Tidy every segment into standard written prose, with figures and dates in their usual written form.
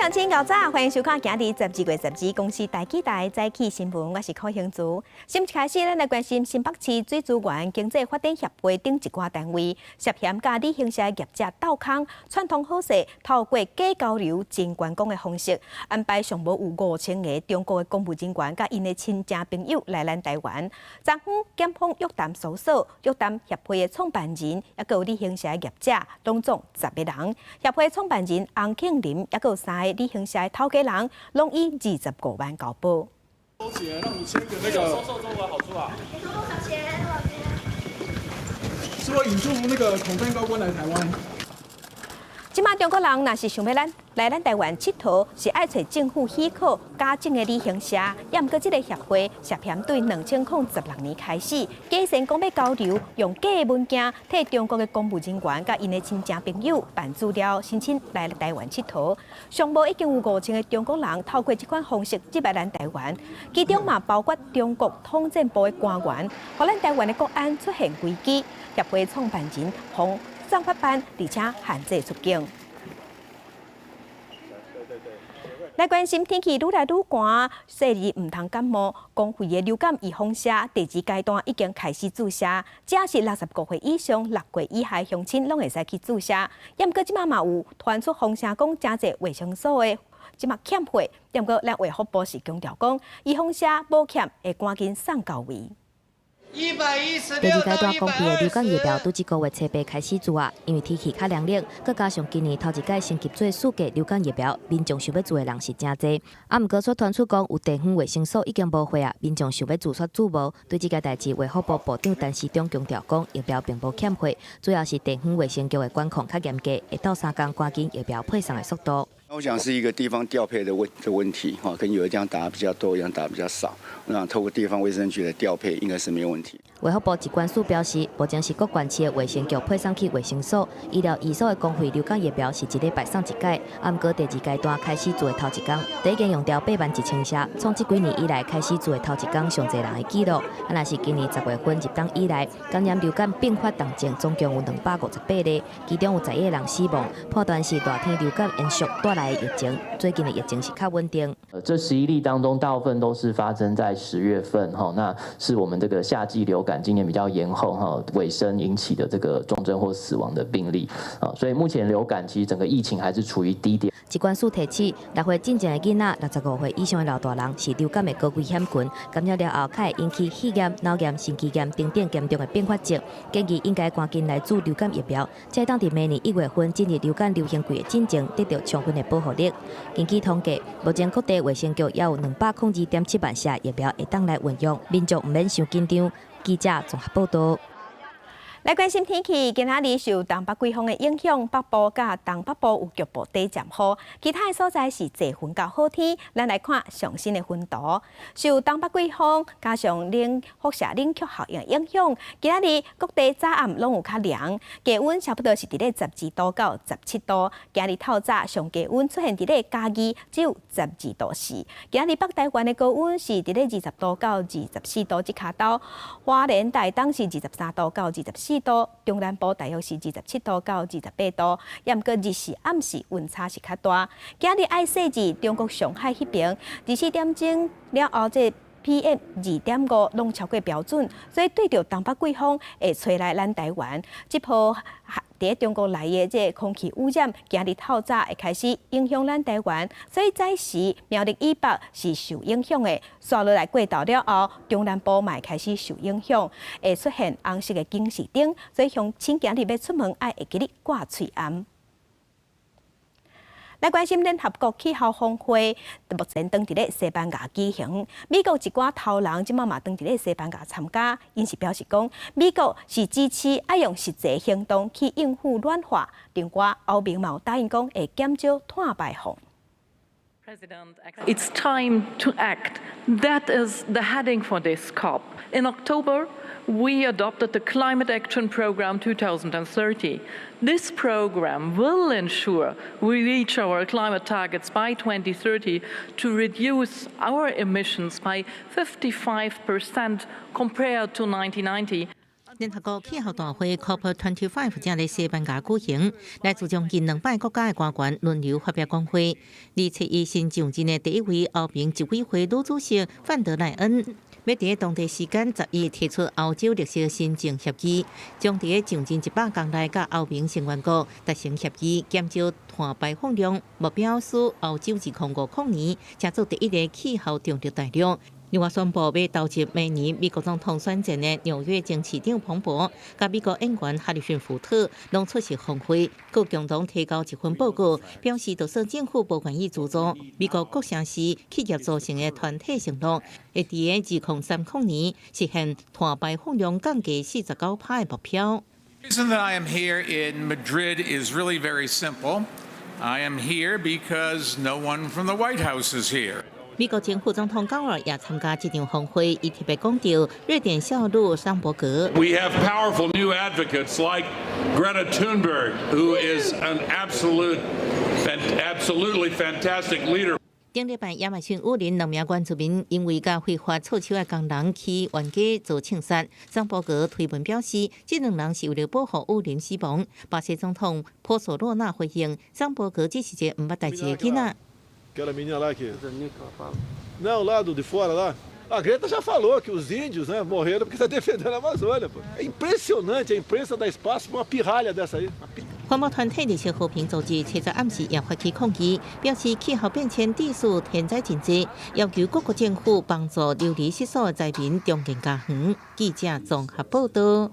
鄉親𠢕早，歡迎收看今日12月12公視台語台早起新聞，我是柯興珠。新聞開始，咱來關心新北市水資源經濟發展協會等一寡單位涉嫌佮旅行社業者鬥空，串通好勢，透過假交流真觀光的方式，安排上無有5000個中國的公務人員佮𪜶的親戚朋友來咱台灣。昨昏檢方約談搜索，約談協會的創辦人，抑閣有旅行社的業者，攏總10個人。協會創辦人洪慶林，抑閣有三个旅行社的頭家人，攏以25萬交保。收錢，讓你簽個那個。收受中國好處啊？你收多少錢？多少錢？是不是引渡那個統戰高官來台灣？這馬中國人若是想欲來咱台灣𨑨迌，是愛揣政府許可加證的旅行社。也毋過這个協會涉嫌對2016年開始，假聲講欲交流，用假的文件替中國的公務人員佮𪜶的親戚朋友辦資料申請來台灣𨑨迌。上無已經有5000個中國人透過這款方式入來咱台灣，其中嘛包括中國統戰部的官員，予咱台灣的國安出現危機。協會創辦人予送法辦，而且限制出境。來關心天氣愈來愈寒，細膩毋通感冒。公費的流感預防射第二階段已經開始注射，只要是65歲以上、6歲以下鄉親，攏會使去注射。也毋過這馬嘛有傳出風聲講，誠濟衛生所的這馬欠貨。也毋過咱衛福部是強調講，預防射無欠，會趕緊送到位。第二階段公費的流感疫苗，佇這個月初八開始注啊，因為天氣較涼冷，閣加上今年頭一擺升級做四價流感疫苗，民眾想欲注的人是誠濟。啊，毋過卻傳出講有地方衛生所已經無貨啊，民眾想欲注卻注無。對這件代誌，衛福部部長陳時中強調講，疫苗並無欠貨，主要是地方衛生局的管控較嚴格，會鬥相共趕緊疫苗配送的速度。我想是一個地方調配的問題，哈，可能有的地方打比較多，有的地方打比較少。那透過地方衛生局來調配，應該是沒有問題。衛福部疾管署表示，目前是各縣市的衛生局配送去衛生所，醫療院所的公費流感疫苗是一禮拜送一擺。啊，毋過第二階段開始注的頭一工，就已經用掉81,000劑，創這幾年以來開始注的頭一工上濟人的紀錄。啊，若是今年10月份入冬以來，感染流感併發重症總共有258例，其中有11個人死亡，判斷是熱天流感延續帶來的疫情。最近的疫情是較穩定。這11例當中，大部分都是發生在10月份，哈，那是我們這個夏季流感今年比較延後，哈，尾聲引起的這個重症或死亡的病例，啊，所以目前流感其實整個疫情還是處於低點。疾管署提醒，6歲進前的囡仔，65歲以上的老大人是流感的高危險群，感染了後，較會引起肺炎、腦炎、神經炎等等嚴重的併發症，建議應該趕緊來注流感疫苗，才會當佇明年1月份進入流感流行季的進前，得到充分的保護力。根據統計，目前各地衛生局也有202.7萬劑疫苗會當來運用，民眾毋免傷緊張。記者綜合報道。來關心天氣，今仔日受東北季風的影響，北部佮東北部有局部短暫雨，其他的所在是濟雲佮好天。咱來看上新的雲圖，受東北季風加上冷輻射冷卻效應的影響，今仔日各地早暗攏有較涼，低溫差不多是佇咧12度到17度。今日透早上低溫出現佇咧嘉義，只有12度4。今仔日北台灣的高溫是佇咧20度到24度這跤兜，花蓮台東是23度到24度，中南部大約是27度到28度，也毋過日時暗時溫差是較大。今日愛細緻中國上海彼爿，24點鐘了後，這 PM 2.5攏超過標準，所以對著東北季風會吹來咱台灣，這波佇中國來的這空氣污染，今日透早會開始影響咱台灣，所以早時苗栗以北是受影響的。紲落來過晝了後，中南部嘛會開始受影響，會出現紅色的警示燈，所以鄉親今日欲出門愛會記得掛喙罨。來關心聯合國氣候峰會，目前正佇咧西班牙舉行。美國一寡頭人這馬嘛正佇咧西班牙參加，𪜶是表示講，美國是支持愛用實際行動去應付暖化。另外，歐盟嘛有答應講會減少碳排放。 It's time to act. That is the heading for this COP. In October, we adopted the Climate Action Program 2030. This program will ensure we reach our climate targets by 2030 to reduce our emissions by 55% compared to 1990. 聯聯合國氣候大會 COP25 正佇西班牙舉行，來自將近200個國家的官員輪流發表講話。27日新上任的第一位歐盟執委會女主席范德賴恩，欲佇當地時間10日提出歐洲綠色新政協議，將佇上任100工內佮歐盟成員國達成協議，減少碳排放量，目標使歐洲2050年成做第一个氣候中立大陸。另外宣布欲投入明年美國總統選戰的紐約前市長彭博，佮美國演員哈里遜福特攏出席峰會，閣共同提交一份報告，表示就算政府無願意資助，美國各城市企業組成的團體承諾，會佇2030年實現碳排放量降低49%的目標。 The reason that I am here in Madrid is really very simple. I am here because no one from the White House is here. 美國前副總統高爾也參加這場峰會，伊特別講著瑞典少女桑伯格。 We have powerful new advocates like Greta Thunberg, who is an absolutely fantastic leader. 頂禮拜亞馬遜雨林兩名原住民因為共非法措手的工人去冤家遭槍殺，桑伯格推文表示，這兩人是為了保護雨林死亡。巴西總統波索羅納回應，桑伯格只是一個毋捌代誌的囡仔。 Aquela menina lá que. Não, lá do de fora lá. A Greta já falou que os índios, né, morreram porque está defendendo a Amazônia. Pô. É impressionante a imprensa dá espaço para uma pirralha dessa aí. 環保團體綠色和平組織七十暗時也發起抗議，表示氣候變遷致使天災真濟，要求各國政府幫助流離失所的災民重建家園。記者綜合報道。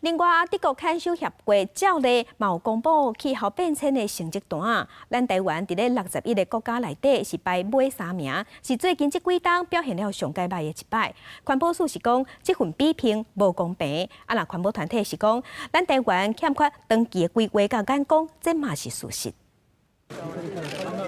另外，德國看守協會照例嘛有公布氣候變遷的成績單。咱台灣佇咧61個國家內底是排尾三名，是最近這幾冬表現了上蓋䆀的一擺。環保署是講這份比評無公平，啊若環保團體是講，咱台灣欠缺長期的規劃佮眼光，這嘛是事實。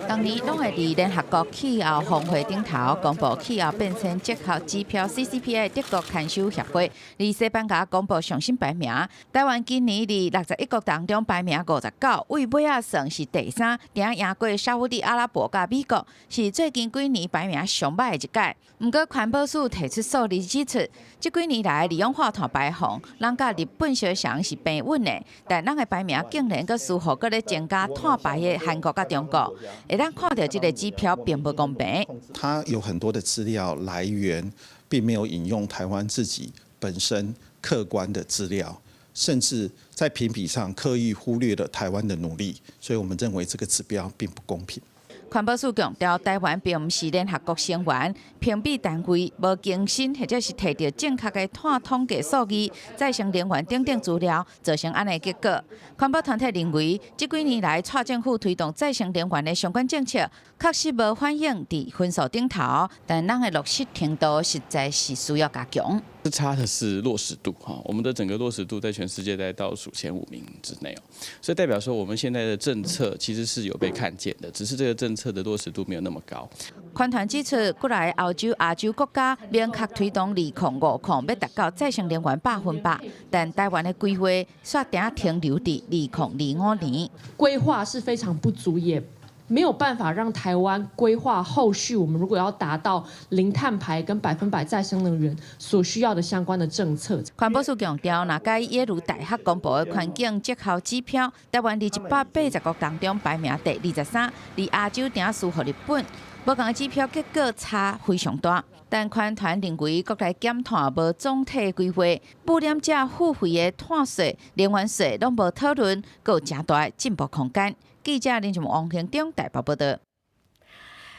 逐年攏會佇聯合國氣候峰會頂頭公布氣候變遷績效指標 CCPI 的德國看守協會，佇西班牙公布上新排名。台灣今年佇61國當中排名59，位尾仔算是第三，定贏過沙烏地阿拉伯佮美國，是最近幾年排名上䆀的一屆。毋過環保署提出數字指出，這幾年來二氧化碳排放，咱佮日本相像是平穩的，但咱的排名竟然閣輸予閣咧增加碳排的韓國佮中國。會當看著這个指標並無公平。它有很多的資料來源，並沒有引用台灣自己本身客觀的資料，甚至在評比上刻意忽略了台灣的努力，所以我們認為這個指標並不公平。環保署強調，台灣並毋是聯合國成員，評比單位無更新或者是提著正確的碳統計數字、再生能源等等資料，造成按呢結果。環保團體認為，這幾年來，蔡政府推動再生能源的相關政策，確實無反映佇分數頂頭，但咱的落實程度實在是需要加強。差的是落實度哈，我們的整個落實度在全世界在倒數前五名之內哦，所以代表說我們現在的政策其實是有被看見的，只是這個政策的落實度沒有那麼高。環團指出，過來歐洲、亞洲國家明確推動2050欲達到再生能源100%，但台灣的規劃卻定停留佇2025年。規劃是非常不足，也沒有辦法讓台灣規劃後續，我們如果要達到零碳排跟100%再生能源所需要的相關的政策。環保署強調，若佮耶魯大學公布的環境績效指標，台灣佇180國當中排名第23，佇亞洲定輸予日本。無仝的指標結果差非常大，但環團認為國內減碳無總體規劃，污染者付費的碳稅、能源稅攏無討論，閣有誠大的進步空間。記者林俊王興中台北報道。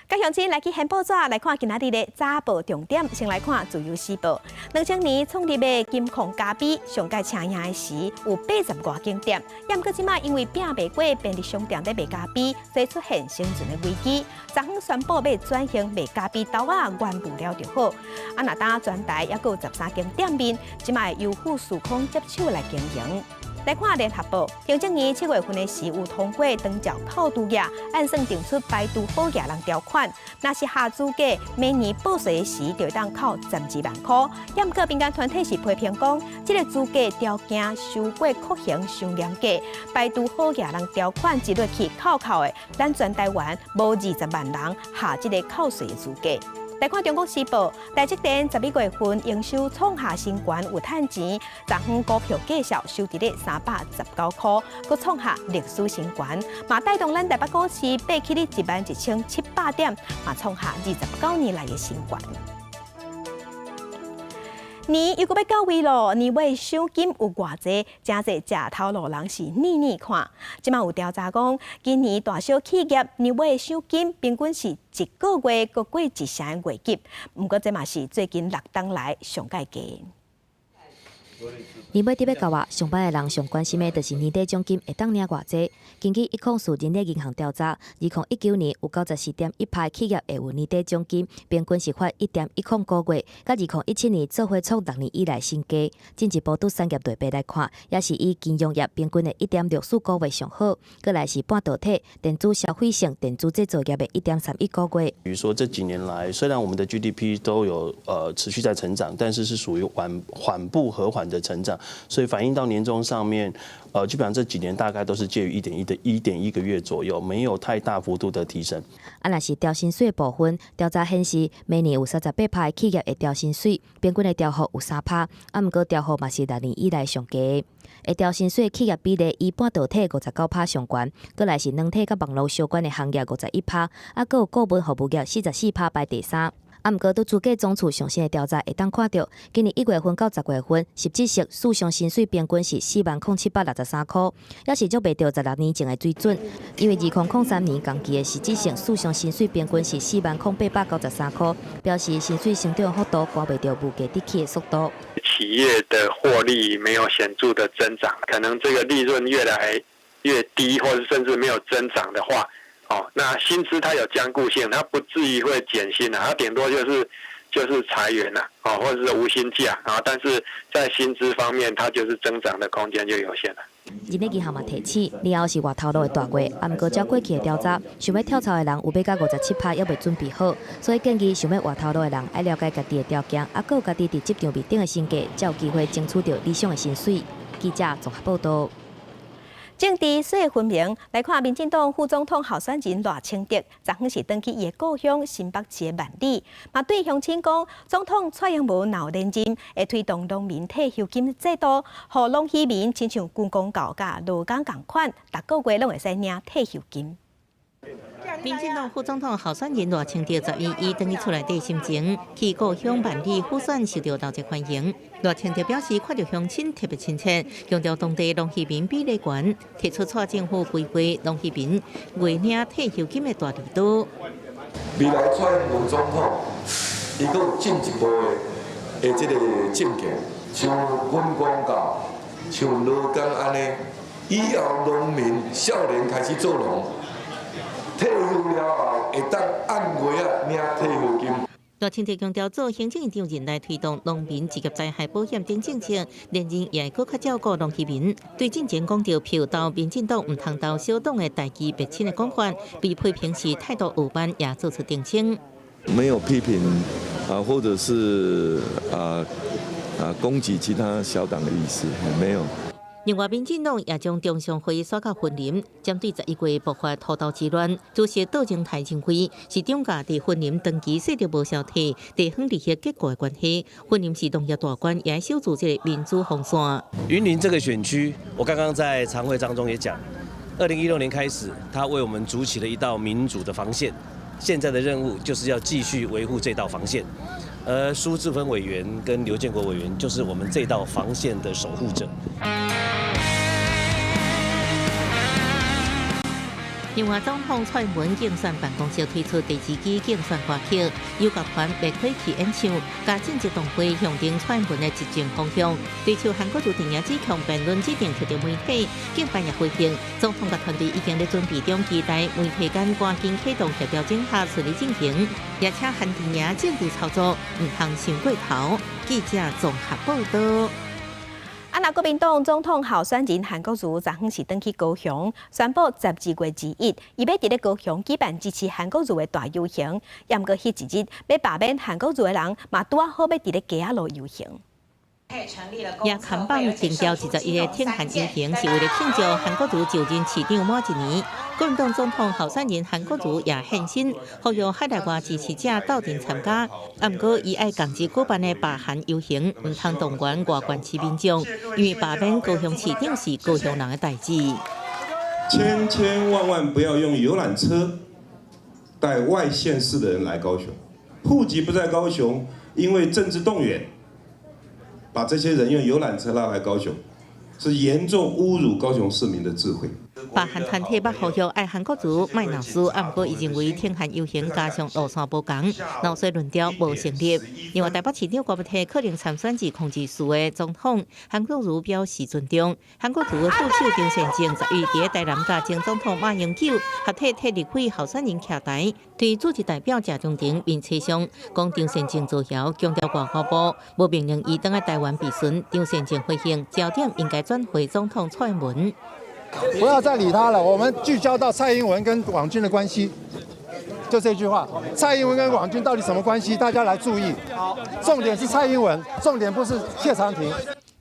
各鄉親來去掀報紙來看今仔日的早報重點，先來看《自由時報》。2000年創立的金礦咖啡上蓋車贏的時有80外間店，毋過這馬因為拚袂過便利商店咧賣咖啡，所以出現生存的危機。昨昏宣布欲轉型賣咖啡豆仔原物料就好。啊，若當全台猶閣有13間店面，這馬由富士康接手來經營。來看聯合報，行政院7月份的時有通過長照扣除額，按算定出排除好額人條款。若是合資格，每年報稅時就會當扣12萬箍。毋過民間團體是批評講，這個資格條件收過酷刑傷嚴格，排除好額人條款一落去扣扣的，咱全台灣無20萬人合這个扣稅的資格。來看中國時報，台積電11月份營收創下新高，有趁錢，昨昏股票繼續收佇咧319塊，閣創下歷史新高，嘛帶動咱台北股市爬起咧11,700點，嘛創下29年來的新高。年又閣欲到尾囉，年尾賞金有偌濟？誠濟食頭路人是膩膩看。這馬有調查講，今年大小企業年尾賞金平均是一個月閣過一成的月給。毋過這嘛是最近六冬來上蓋低。年尾佇欲到啊，上班的人上關心的就是年底獎金會當領偌濟。根據一控四人力銀行調查，2019年有94.1%企業會有年底獎金，平均是發1.10個月，佮2017年做伙創6年以來新低。進一步對產業類別來看，也是以金融業平均的1.64個月上好，過來是半導體、電子消費性、電子製造業的1.31個月。比如說這幾年來，雖然我們的 GDP 都有持續在成長，但是是屬於緩緩步和緩的成長，所以反映到年終上面，基本上這幾年大概都是介於1.1的1.1個月左右，沒有太大幅度的提升。啊，若是調薪水的部分，調查顯示，每年有38%的企業會調薪水，平均的調幅有3%，啊，毋過調幅嘛是6年以來上低。會調薪水的企業比例以半導體59%上懸，過來是軟體佮網路相關的行業51%，啊，閣有顧問服務業44%排第三。啊，毋過對主計總處上新的調查會當看著，今年1月份到10月份，實質上四項薪水平均是40,763箍，也是足袂著16年前的水準。因為2003年同期的實質上四項薪水平均是40,893箍，表示薪水成長幅度趕袂著物價直起的速度。企業的獲利沒有顯著的增長，可能這個利潤越來越低，或者甚至沒有增長的話。哦，那薪資它有僵固性，它不至於會減薪啊，它頂多就是裁員啦，哦，或者是無薪假啊，但是在薪資方面，它就是增長的空間就有限了。人力銀行嘛提醒，年後是換頭路的大月，啊，毋過照過去的調查，想欲跳槽的人有欲到57%猶未準備好，所以建議想欲換頭路的人愛了解家己的條件，啊，閣有家己佇職場面頂的身價，才有機會爭取著理想的薪水。記者綜合報道。政治說分明，來看民進黨副總統候選人賴清德，昨昏是轉去伊的故鄉新北市的萬里，嘛對鄉親講，總統蔡英文若有連任，會推動農民退休金制度，予農漁民親像軍公教佮勞工仝款，逐個月攏會使領退休金。民進黨副總統候選人賴清德11伊轉去厝內底心情，去故鄉萬里輔選受著熱烈歡迎。賴清德表示，看著鄉親特別親切，強調當地農漁民比例懸，提出蔡政府規劃農漁民月領退休金的大利多。未來蔡英文總統，伊閣有進一步的這個政見，像軍公教，像勞工按呢，以後農民少年開始做農。退休了後，會當按月仔領退休金。賴清德強調，做行政院長來推動農民職業災害保險等政策，連任也會閣較照顧農漁民。對進前講著票投民進黨毋通投小黨的代誌別親的講法，被批評是態度傲慢，也做出澄清。沒有批評啊，或者是啊攻擊其他小黨的意思，沒有。另外，民進黨也將中常會議徙到雲林，針對11月爆發塗鬥之亂，主席杜正泰認為是漲價佇雲林長期勢力無消退，地方利益結構的關係。雲林是農業大縣，也守住這個民主防線。雲林這個選區，我剛剛在常會當中也講，2016年開始，他為我們築起了一道民主的防線。現在的任務就是要繼續維護這道防線，而蘇治芬委員跟劉建國委員就是我們這道防線的守護者。另外，總統蔡英文競選辦公室推出第二支競選歌曲，由樂團麥奎奇演唱，佮政治動會向定蔡英文的執政方向。對手韓國瑜電影指控辯論指定特定媒體，競辦也回應，總統佮團隊已經咧準備中，期待媒體間趕緊啟動協調整合順利進行，也請韓陣營政治操作毋通傷過頭。記者綜合報道。啊，若國民黨總統候選人韓國瑜昨昏是轉去高雄，宣布12月21，伊欲佇咧高雄舉辦支持韓國瑜的大遊行。毋過彼一日欲罷免韓國瑜的人，嘛拄仔好欲佇咧街仔路遊行。也扛棒定調21个挺韓遊行，是為了慶祝韓國瑜就任市長滿一年。國民黨總統候選人韓國瑜也現身，呼籲海內外支持者鬥陣參加。啊，毋過伊愛共日舉辦的罷韓遊行，毋通動員外縣市民眾，因為罷免高雄市長是高雄人的代誌。千千萬萬不要用遊覽車帶外縣市的人來高雄，戶籍不在高雄，因為政治動員。把這些人用遊覽車拉來高雄，是嚴重侮辱高雄市民的智慧。罷韓團體捌呼籲愛韓國瑜莫鬧事，啊，毋過伊認為挺韓遊行加上路線無仝，鬧事論調無成立。另外，台北市長郭台可能參選2024的總統，韓國瑜表示尊重。韓國瑜的副手張善政11佇台南佮前總統馬英九合體替立委候選人徛台，對組織代表謝長廷面冊上講張善政造謠，強調外交部無命令伊轉來台灣備詢。張善政回應焦點應該轉回總統蔡英文。不要再理他了，我們聚焦到蔡英文跟網軍的關係，就這句話。蔡英文跟網軍到底什麼關係？大家來注意。重點是蔡英文，重點不是謝長廷。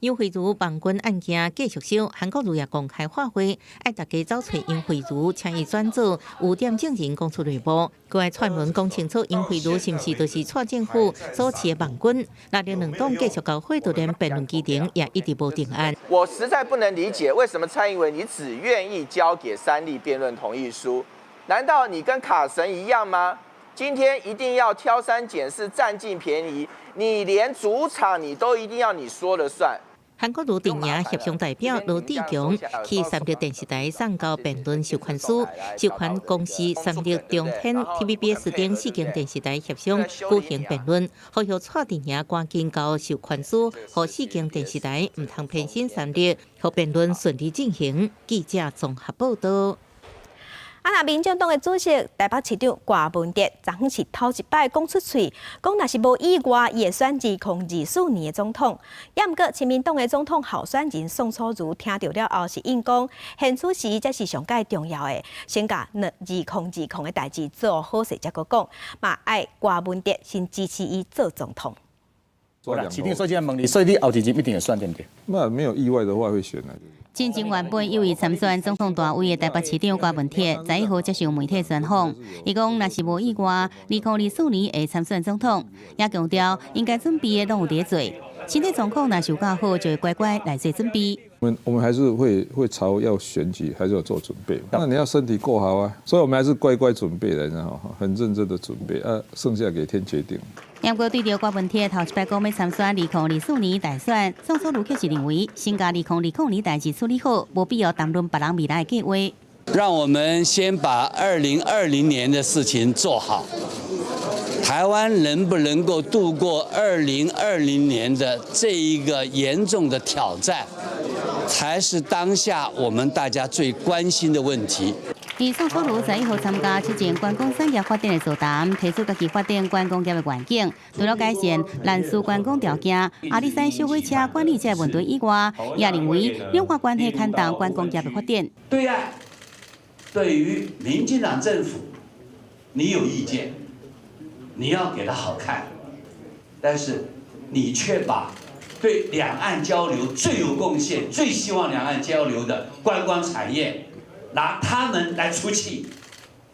楊惠如網軍案件繼續燒，韓國瑜也公開發話，愛大家走揣楊惠如，請伊轉做污點證人講出內幕。閣愛蔡英文講清楚，楊惠如是毋是就是蔡政府所飼的網軍？那兩黨繼續交火，就連辯論議程也一直無定案。我實在不能理解，為什麼蔡英文你只願意交給三立辯論同意書？難道你跟卡神一樣嗎？今天一定要挑三揀四，佔盡便宜，你連主場你都一定要你說了算？韓國瑜陣營協商代表羅智強去三立電視台送交辯論授權書，授權公視三立中天 TVBS 等四間電視台協商舉行辯論，呼籲蔡陣營趕緊交授權書，予四間電視台毋通偏心三立，予辯論順利進行。記者綜合報道。啊！若民進黨的主席台北市長柯文哲，昨昏是頭一擺講出喙，講若是無意外，伊會選2024年的總統。也毋過，親民黨的總統候選人宋楚瑜聽著了後是應講，現此時才是上蓋重要的，先共2020的代誌做好勢，才閣講，嘛愛柯文哲先支持伊做總統。市長，所以這樣問你，所以你後一任一定會選對毋對？那沒有意外的話會選的。進前原本有意參選總統大位的台北市長柯文哲，11號接受媒體專訪，伊講若是無意外，2024年會參選總統，也強調應該準備的攏有佇做，身體狀況若是有較好，就會乖乖來做準備。我們還是會朝要選舉，還是要做準備。那你要身體夠好啊，所以我們還是乖乖準備的，然後很認真的準備，啊，剩下給天決定。不過對著柯文哲頭一擺講欲參選2024年大選，宋楚瑜卻是認為，先共2020年代誌處理好，無必要談論別人未來的計劃。讓我們先把2020年的事情做好。台灣能不能夠度過2020年的這一個嚴重的挑戰，才是當下我們大家最關心的問題。而宋楚瑜11號參加七前觀光產業發展的座談，提出家己發展觀光業的願景。除了改善蘭嶼觀光條件、阿里山小火車管理這個問題以外，也認為兩岸關係牽動觀光業的發展。對岸對於民進黨政府，你有意見，你要給他好看，但是你卻把對兩岸交流最有貢獻、最希望兩岸交流的觀光產業，拿他們來出氣，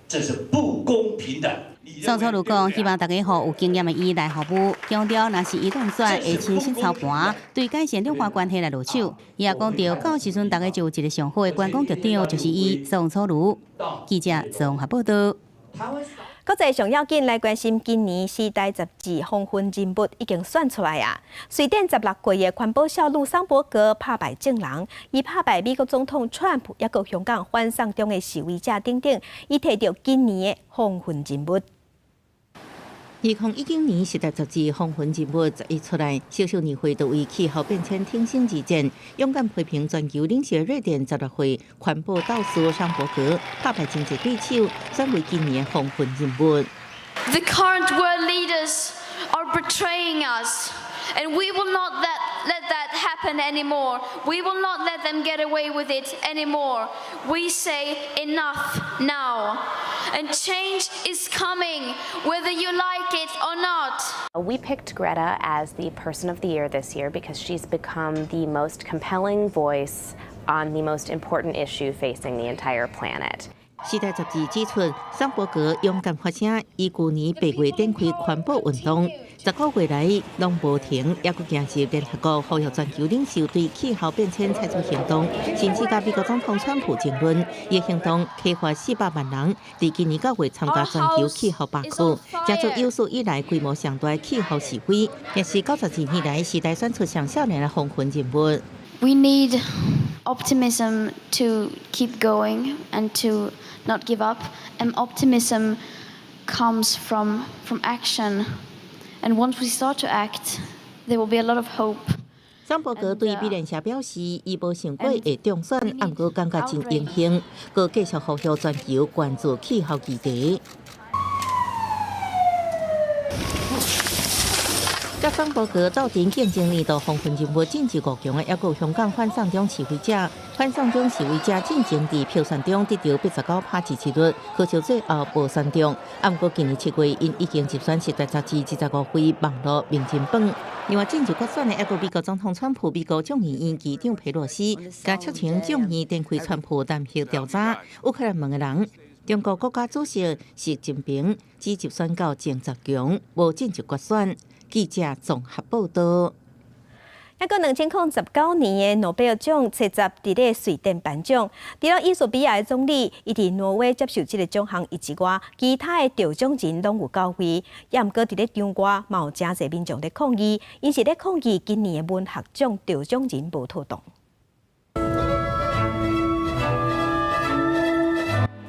這是不公平的。宋楚瑜講，希望大家予有經驗的伊來服務，強調若是伊當選，會親身操盤，對改善兩岸關係來落手。伊也講著，到時陣大家就有一個上好的觀光局長，就是伊宋楚瑜。記者綜合報道。國際上要緊來關心，今年時代雜誌風雲人物已經選出來啊！瑞典16歲的環保少女桑伯格拍敗眾人，伊拍敗美國總統川普，抑閣香港反送中的示威者等等，伊提著今年的風雲人物。2019年時代雜誌風雲人物11出來，小小年歲就為氣候變遷挺身而戰，勇敢批評全球領袖瑞典16歲環保鬥士桑伯格拍敗真濟對手，選為今年的風雲人物。 The current world leaders are betraying us, and we will not let that happen anymore. We will not let them get away with it anymore. We say enough now. And change is coming, whether you like it or not. We picked Greta as the person of the year this year because she's become the most compelling voice on the most important issue facing the entire planet. 時代雜誌指出，桑伯格勇敢發聲，伊舊年8月展開環保運動，10個月來攏無停，猶閣行入聯合國，呼籲全球領袖對氣候變遷採取行動，甚至佮美國總統川普爭論。伊行動啟發400萬人，佇今年9月參加全球氣候罷課，成做有史以來規模上大氣候示威，也是92年來時代選出上少年的風雲人物。 We need optimism to keep going and to not give up. And optimism comes from action. And once we start to act, there will be a lot of hope. 桑伯格對美聯社表示，伊無想過會中選，毋過感覺真榮幸，閣繼續呼籲全球關注氣候議題。佮桑伯格鬥陣競爭年度風雲人物進入五強的，猶閣有香港反送中示威者。反送中示威者進前佇票選中得著89%支持率，可惜最後無選中。毋過今年7月，𪜶已經入選時代雜誌25位網路名人榜。另外進入決選的，猶閣美國總統川普、美國眾議院議長佩洛西，佮促請眾議展開川普彈劾調查。烏克蘭問的人，中國國家主席習近平只入選到前10強，無進入決選。記者綜合報導。猶閣2019年的諾貝爾獎，七十佇咧瑞典頒獎。除了衣索比亞的總理，伊佇挪威接受這个獎項以外，其他的得獎人攏有到位。也毋過佇咧場外，嘛有誠濟民眾咧抗議，𪜶是咧抗議今年的文學獎得獎人無妥當。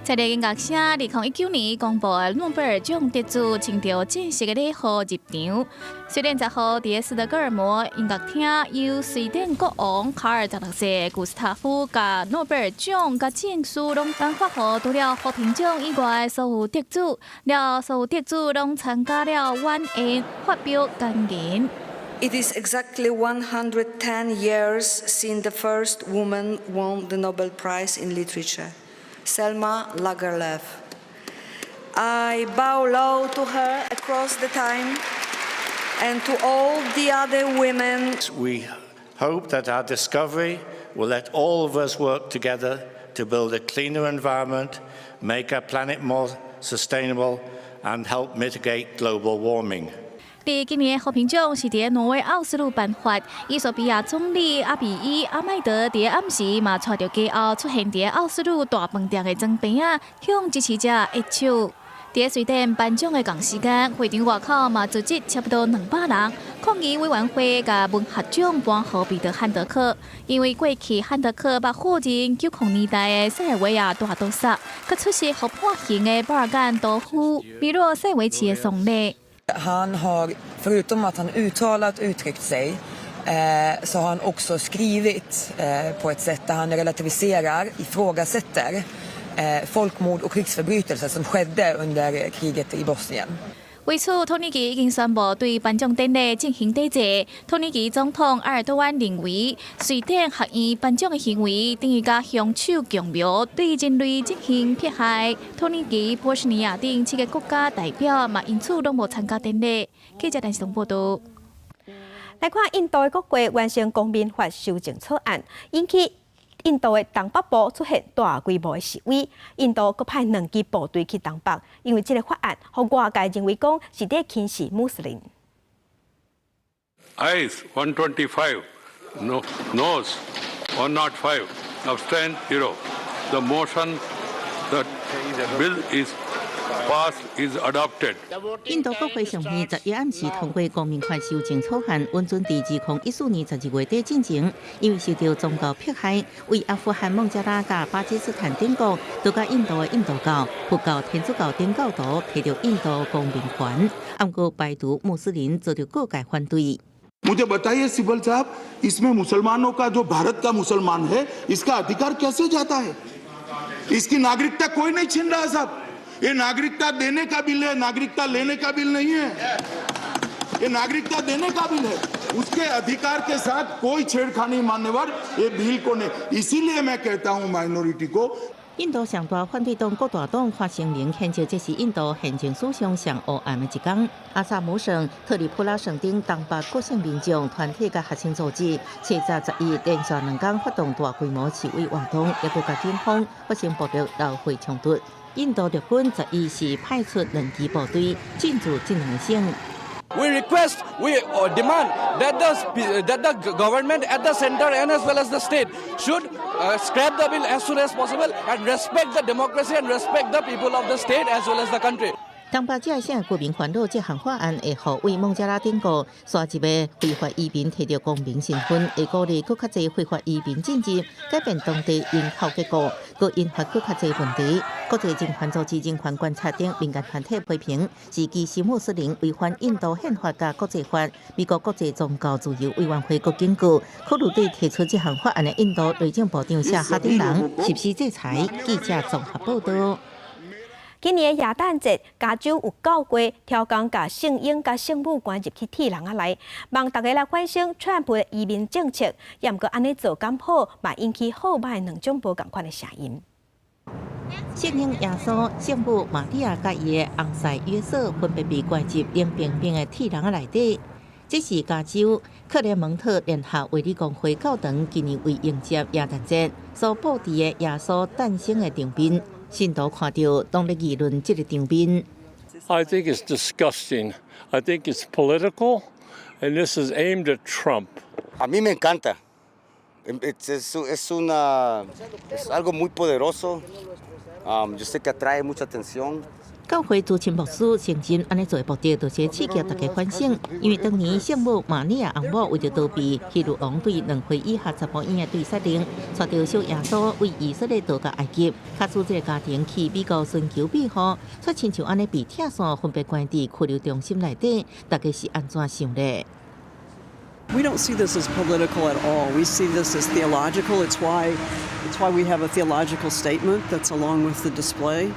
在音樂聲，2019年公布的諾貝爾獎得主，穿著正式的禮服入場。雖然10號佇斯德哥爾摩音樂廳，由瑞典國王卡爾十六世古斯塔夫共諾貝爾獎佮證書攏頒發予除了和平獎以外的所有得主，了所有得主攏參加了晚宴發表感言。 It is exactly 110 years since the first woman won the Nobel Prize in Literature, Selma Lagerlöf. I bow low to her across the time and to all the other women. We hope that our discovery will let all of us work together to build a cleaner environment, make our planet more sustainable, and help mitigate global warming. 佇今年和平獎是佇挪威奧斯陸頒發，衣索比亞總理阿比伊阿邁德佇暗時嘛𤆬著家後出現佇奧斯陸大飯店的莊邊仔，向支持者握手。佇瑞典頒獎的仝時間，會場外口嘛聚集差不多200人，抗議委員會共文學獎頒予彼得漢德克，因為過去漢德克捌否認90年代的塞爾維亞大屠殺，閣出席予判刑的巴爾幹屠夫米洛塞維奇的喪禮。 Han har, förutom att han uttalat uttryckt sig, så har han också skrivit på ett sätt där han relativiserar, ifrågasätter folkmord och krigsförbrytelser som skedde under kriget i Bosnien. 為此，土耳其已經宣布對頒獎典禮進行抵制。土耳其總統埃爾多安認為，瑞典學院頒獎的行為等於共兇手共謀，對人類進行迫害。土耳其、波斯尼亞等七个國家代表嘛，因此攏無參加典禮。記者陳世東報導。來看印度的國會完成公民法修正草案，引起印度的東北部出現大規模的示威。印度閣派兩支部隊去東北，因為這个法案，予外界認為講是佇輕視穆斯林。 Ayes 125, no, noes 105, abstain 0. The motion that bill is passed is adopted. 印度國會上院11暗時通過公民法修正草案，允准佇2014年12月底進前，因為受著宗教迫害，為阿富汗、孟加拉佮巴基斯坦等國，都佮印度的印度教、佛教、天主教等教徒提著印度公民權，毋過排除穆斯林遭著各界反對。 मुझे बताइए सिब्बल साहब, इसमें मुसलमानों का, जो भारत का मुसलमान है, इसका अधिकार कैसे जाता है? इसकी नागरिकता कोई नहीं छीन रहा साहब। ये नागरिकता देने का बिल है, नागरिकता लेने का बिल नहीं है। ये नागरिकता देने का बिल है। उसके अधिकार के साथ कोई छेड़खानी, मान्यवर, ये बिल को नहीं। इसीलिए मैं कहता हूं माइनॉरिटी को। 印度上大反對黨國大黨發聲明譴責，這是印度憲政史上上黑暗的一天。阿薩姆省、特里普拉省等東北各省民眾團體佮學生組織，7、11連續2天發動大規模示威活動，也閣佮警方發生暴力流血衝突。印度陸軍十一時派出兩支部隊進駐這兩個省。 We request, we demand that the government at the center and as well as the state should scrap the bill as soon as possible and respect the democracy and respect the people of the state as well as the country. 東北這省居民煩惱，這項法案會予為孟加拉頂個徙入的非法移民提著公民身份，會鼓勵閣較濟非法移民進入，改變當地人口結構，閣引發閣較濟問題。國際人權組織人權觀察等民間團體批評，是支持穆斯林違反印度憲法佮國際法。美國國際宗教自由委員會閣警告，考慮對提出這項法案的印度內政部長謝哈丁人實施制裁。記者綜合報道。今年耶誕節，加州有教會挑工共聖嬰佮聖母關入去鐵籠仔內，望大家來反省川普的移民政策。也毋過按呢做敢好，嘛引起好䆀兩種無仝款的聲音。聖嬰耶穌、聖母瑪利亞佮伊的翁婿約瑟分別被關入冷冰冰的鐵籠仔內底。這是加州克雷蒙特聯合衛理公會教堂今年為迎接耶誕節所布置的耶穌誕生的場面。信徒看著，攏咧議論這个場面。 I think it's disgusting. I think it's political, and this is aimed at Trump. A mí me encanta. Es algo muy poderoso. Yo sé que atrae mucha atención. 教會主持牧師承認，按呢做的目的，就是刺激大家反省。因為當年聖母瑪利亞翁母為著逃避希律王對2歲以下查埔嬰的追殺令，帶著小耶穌為以色列逃到埃及，卡使這个家庭去美國尋求庇護，卻親像按呢被拆散，分別關佇拘留中心內底，大家是按怎想咧？ We don't see this as political at all. We see this as theological. It's why we have a theological statement that's along with the display.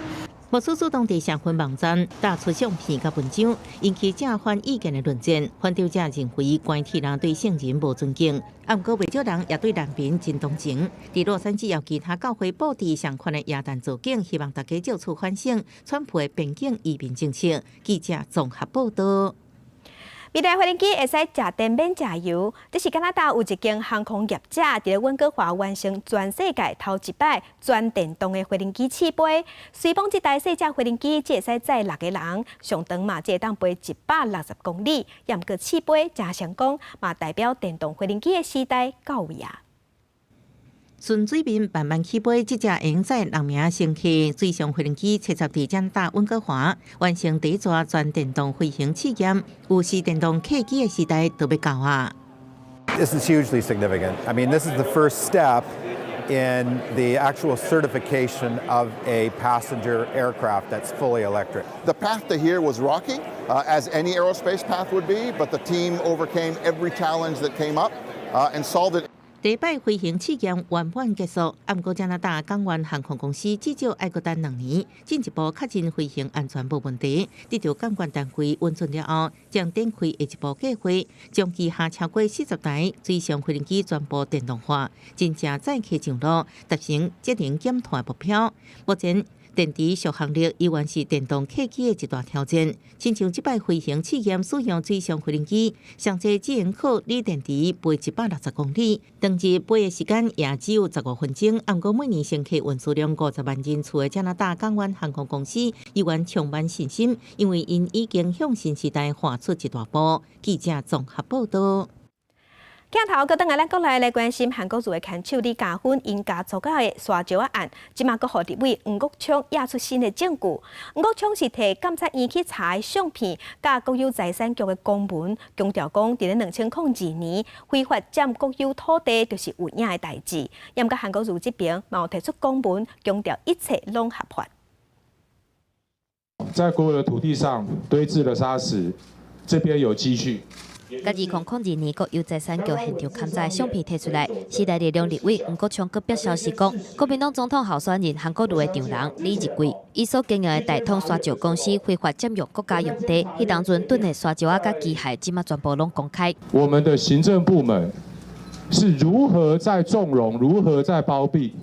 牧師主動佇社群網站打出相片佮文章，引起正反意見的論戰。反對者認為關鐵籠對聖人無尊敬，啊，毋過袂少人也對難民真同情。佇洛杉磯有其他教會布置相款的耶誕造景，希望大家藉此反省川普的邊境移民政策。記者綜合報道。未來飛行機會使食電免食油，這是加拿大有一間航空業者佇溫哥華完成全世界頭一擺全電動的飛行機試飛。隨風這台細隻飛行機只會使載六個人，上長嘛只會當飛160公里。也毋過試飛誠成功，嘛代表電動飛行機的時代到位啊！順水面慢慢起飛，這隻會載六名乘客水上飛行機，七十佇加拿大溫哥華完成第一逝全電動飛行試驗，有時電動客機的時代都欲到啊！ This is hugely significant. I mean, this is the first step in the actual certification of a passenger aircraft that's fully electric. The path to here was rocky, as any aerospace path would be, but the team overcame every challenge that came up and solved it. 第一擺飛行試驗圓滿結束，毋過加拿大港灣航空公司至少愛閣等2年，進一步確認飛行安全無問題。得著監管單位允准了後，將展開下一步計劃，將旗下超過40台水上飛行機全部電動化，真正載客上路，達成節能減碳目標。目前，電池續航力依然是電動客機的一大挑戰。親像這擺飛行試驗使用水上飛行機，上濟只能靠鋰電池飛160公里，當日飛的時間也只有15分鐘。毋過每年乘客運輸量50萬人次的加拿大港灣航空公司，依然充滿信心，因為𪜶已經向新時代跨出一大步。記者綜合報道。鏡頭閣轉來咱國內來關心韓國瑜的牽手李佳芬𪜶家族的沙石仔案，這馬閣予立委黃國昌掖出新的證據。黃國昌是提監察院去查的相片，佮國有財產局的公文，強調講，佇咧2002年非法佔國有土地就是有影的代誌。毋過韓國瑜這邊嘛有提出公文，強調一切攏合法。在國有的土地上堆置了砂石，這邊有積蓄。佮2002年國有財產局現場勘查相片提出來，時代力量立委黃國昌閣表消息講，國民黨總統候選人韓國瑜的丈人李日貴，伊所經營的大統沙石公司非法佔用國家用地，彼當陣囤的沙石仔佮機械，這馬全部攏公開。我們的行政部門是如何在縱容，如何在包庇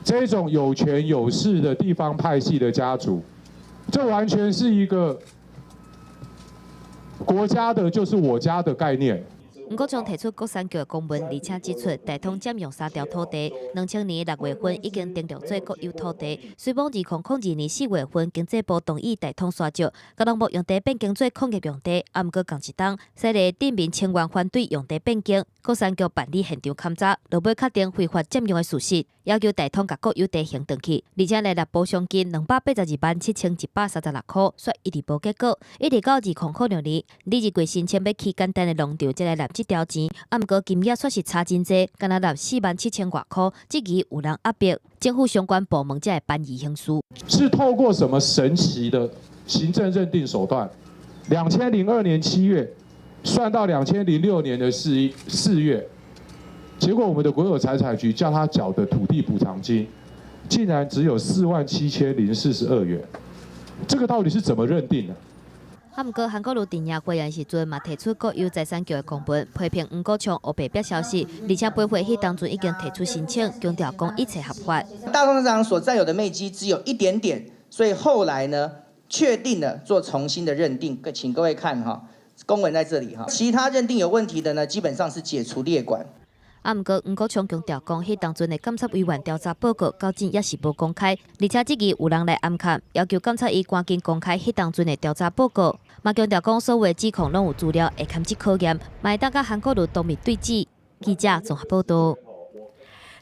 這這種有權有勢的地方派系的家族，這完全是一個國家的，就是我家的概念。黃國昌提出國產局的公文，而且指出大統佔用三條土地，2000年6月份已經登錄做國有土地。雖罔2002年4月份經濟部同意大統沙石，共農牧用地變更做礦業用地，啊，毋過仝一冬，犀利鎮民請願反對用地變更，國產局辦理現場勘查，落尾確定非法佔用的事實，要求大統共國有地還轉去，而且來納補償金282萬7136箍，卻一直無結果。一直到2006年，李日貴申請欲起簡單的農場，才來納這條錢，啊，毋過金額卻是差真濟，干焦納4萬7千外箍，質疑有人壓迫，政府相關部門才會頒議行事。是透過什麼神奇的行政認定手段？2002年7月算到2006年的4月，結果我們的國有財產局叫他繳的土地補償金，竟然只有47,042元，這個到底是怎麼認定的？啊，毋過韓國瑜佇贏會員時陣嘛提出國有財產局的公文，批評黃國昌烏白辮消息，而且駁回彼當陣已經提出申請，強調講一切合法。大同農場所佔有的面積只有一點點，所以後來呢，確定了做重新的認定。請各位看哈，公文在這裡哈，其他認定有問題的呢，基本上是解除列管。啊，毋過黃國昌強調講，彼當陣的監察委員調查報告到今猶是無公開，而且質疑有人來暗崁，要求監察院趕緊公開彼當陣的調查報告。嘛強調講，所有的指控攏有資料會堪這考驗，嘛會當佮韓國瑜當面對質。記者綜合報道。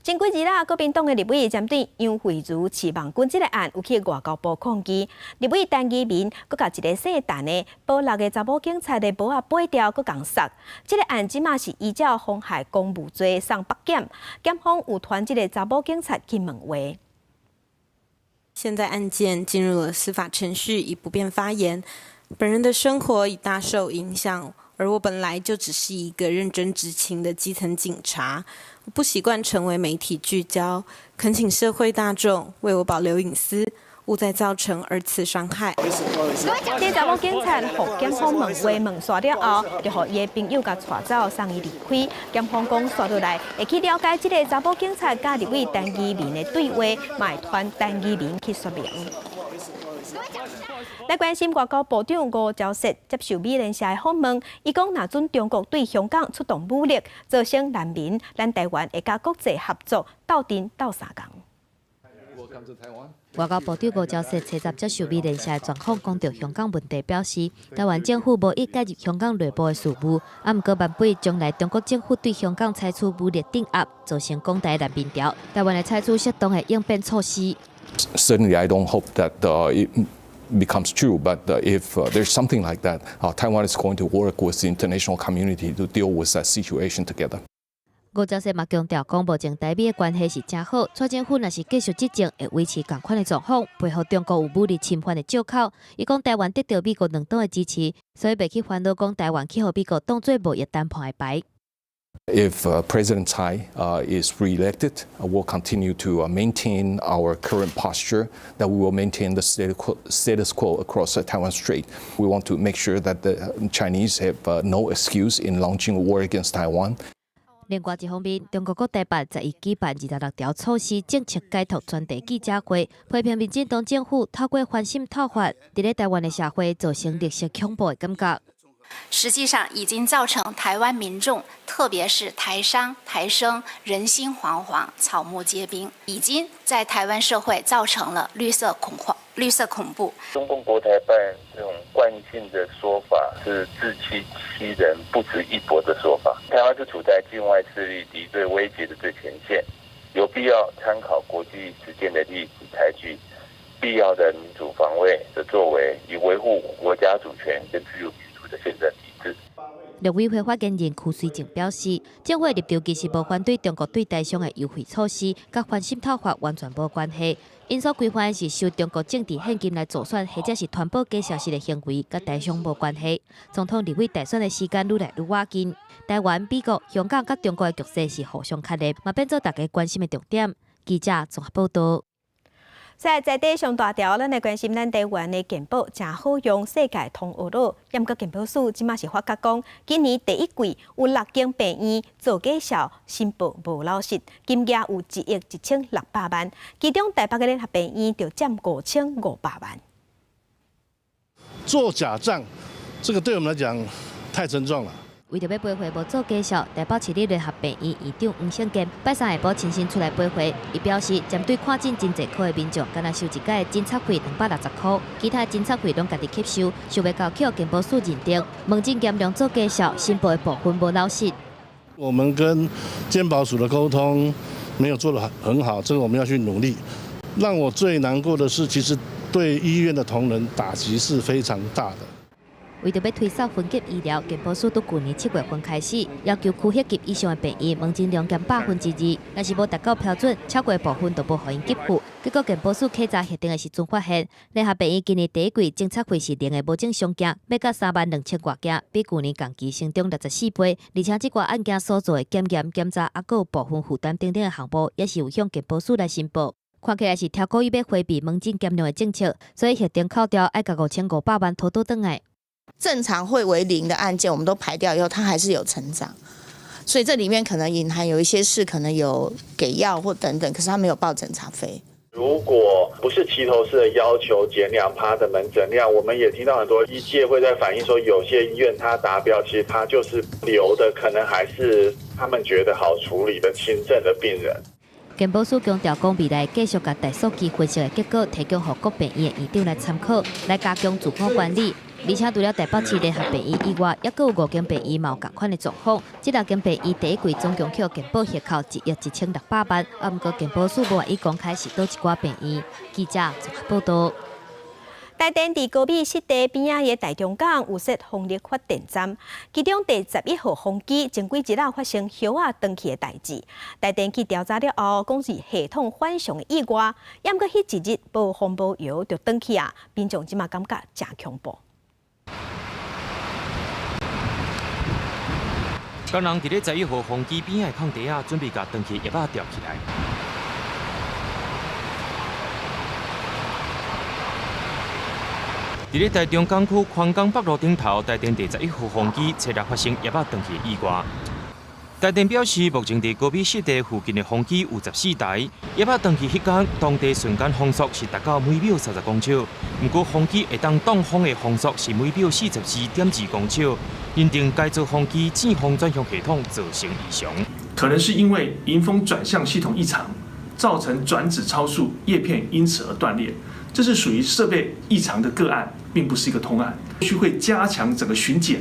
前幾日啦，國民黨的立委針對楊惠如飼網軍這个案，有去外交部抗議。立委陳其明，閣共一个姓陳的保六个查某警察的帽仔掰掉，閣共殺。這个案這馬是依照妨害公務罪送北檢，檢方有傳這个查某警察去問話。現在案件進入了司法程序，已不便發言。本人的生活已大受影響，而我本來就只是一個認真執勤的基層警察，我不習慣成為媒體聚焦，懇請社會大眾為我保留隱私，勿再造成二次傷害。這查某警察予檢方問話問煞了後，就予伊的朋友共帶走，送伊離開。檢方講，紲落來會去了解這个查某警察佮立委陳其明的對話，嘛會傳陳其明去說明。來關心外交部長吳釗燮接受美聯社的訪問，伊講若準中國對香港出動武力，造成難民，咱台灣會佮國際合作鬥陣鬥相共。外交部長吳釗燮初十接受美聯社的專訪，講著香港問題，表示台灣政府無意介入香港內部的事務，啊，毋過萬不將來中國政府對香港採取武力鎮壓，造成港台難民潮，台灣會採取適當的應變措施。 Certainly, I don't hope that it becomes true, but if there's something like that, Taiwan is going to work with the international community to deal with that situation together. 吳釗燮嘛強調講，目前台美的關係是誠好，蔡政府若是繼續執政，會維持仝款的狀況，袂予中國有武力侵犯的藉口。伊講台灣得著美國兩黨的支持，所以袂去煩惱講台灣去予美國當做貿易談判的牌。 If President Tsai is re-elected, we'll continue to maintain our current posture, that we will maintain the status quo across the Taiwan Strait. We want to make sure that the Chinese have no excuse in launching a war against Taiwan. 另外一方面，中國國台辦11舉辦26條措施政策解讀專題記者會，批評民進黨政府透過反滲透法，佇咧台灣的社會造成綠色恐怖的感覺。實際上已經造成台灣民眾，特別是台商、台生人心惶惶、草木皆兵，已經在台灣社會造成了綠色恐慌、綠色恐怖。中共國台辦這種慣性的說法是自欺欺人、不值一駁的說法。台灣是處在境外勢力敵對威脅的最前線，有必要參考國際實踐的例子，採取必要的民主防衛的作為，以維護國家主權跟自由民主的憲政體制。陸委會發言人邱垂正表示，政府的立場其實無反對中國對台商的優惠措施，佮反滲透法完全無關係。𪜶所規範的是收中國政治獻金來助選，或者是傳播假消息的行為，佮台商無關係。總統立委大選的時間愈來愈倚近，台灣、美國、香港佮中國的局勢是互相牽連，嘛變做大家關心的重點。記者綜合報道。在在地上大條，咱來關心咱台灣的健保誠好用，世界通學咯。毋過健保署這馬是發覺講，今年第一季有六間病院做假數申報無老實，金額有1億1600萬，其中台北的聯合病院就佔5500萬。做假帳，這個對我們來講太沉重了。為著欲賠回無做假數，台北市立聯合病院院長黃勝堅拜三下晡親身出來賠回。伊表示，針對看診真濟科的民眾，干焦收一改診察費260箍，其他診察費攏家己吸收，想袂到予健保署認定門診嚴重做假數，申報的部分無老實。我們跟健保署的溝通沒有做得很好，這個我們要去努力。讓我最難過的是，其實對醫院的同仁打擊是非常大的。為著欲推掃分級醫療，健保署佇舊年7月份開始，要求區域級以上的病院門診量減2%，若是無達到標準，超過部分就無予𪜶給付。結果健保署稽查核定的時陣發現，聯合病院今年第一季診察費是零的無正常件，欲到3萬2千外件，比舊年同期成長64倍。而且這寡案件所做的檢驗檢查，猶閣有部分負擔等等的項目，也是有向健保署來申報。看起來是超故意欲迴避門診減量的政策，所以核定扣掉愛共5500萬討倒轉來。正常會為零的案件，我們都排掉以後，它還是有成長，所以這裡面可能隱含有一些事，可能有給藥或等等，可是他沒有報診察費。如果不是齊頭式的要求減2%的門診量，我們也聽到很多醫界會在反映說，有些醫院它達標，其實它就是留的，可能還是他們覺得好處理的輕症的病人。健保署強調講，未來繼續共大數據分析的結果提供予各病院的院長來參考，來加強自我管理。而且除了台北市聯合病院以外，猶閣有五間病院嘛有仝款的狀況。這六間病院第一季總共予健保核扣1億1600萬，啊，毋過健保署無願意公開是佗一寡病院。記者綜合報導。台電佇高美濕地邊仔的台中港有設風力發電站，其中第11號風機前幾日仔發生葉仔斷去的代誌。台電去調查了後，講是系統反常的意外，猶毋過彼一日無風無搖就斷去啊，民眾這馬感覺誠恐怖。工人佇咧11號風機邊仔的空地仔，準備共斷去葉仔吊起來。佇咧台中港區寬江北路頂頭，台電第11號風機昨日發生葉仔斷去的意外。台電表示，目前佇高美濕地附近的風機有14台，葉仔斷去彼工，當地瞬間風速是達到每秒30公尺，毋過風機會當擋風的風速是每秒42.2公尺，認定該座風機制風轉向系統造成異常，可能是因為迎風轉向系統異常，造成轉子超速，葉片因此而斷裂。這是屬於設備異常的個案，並不是一個通案。必須會加強整個巡檢，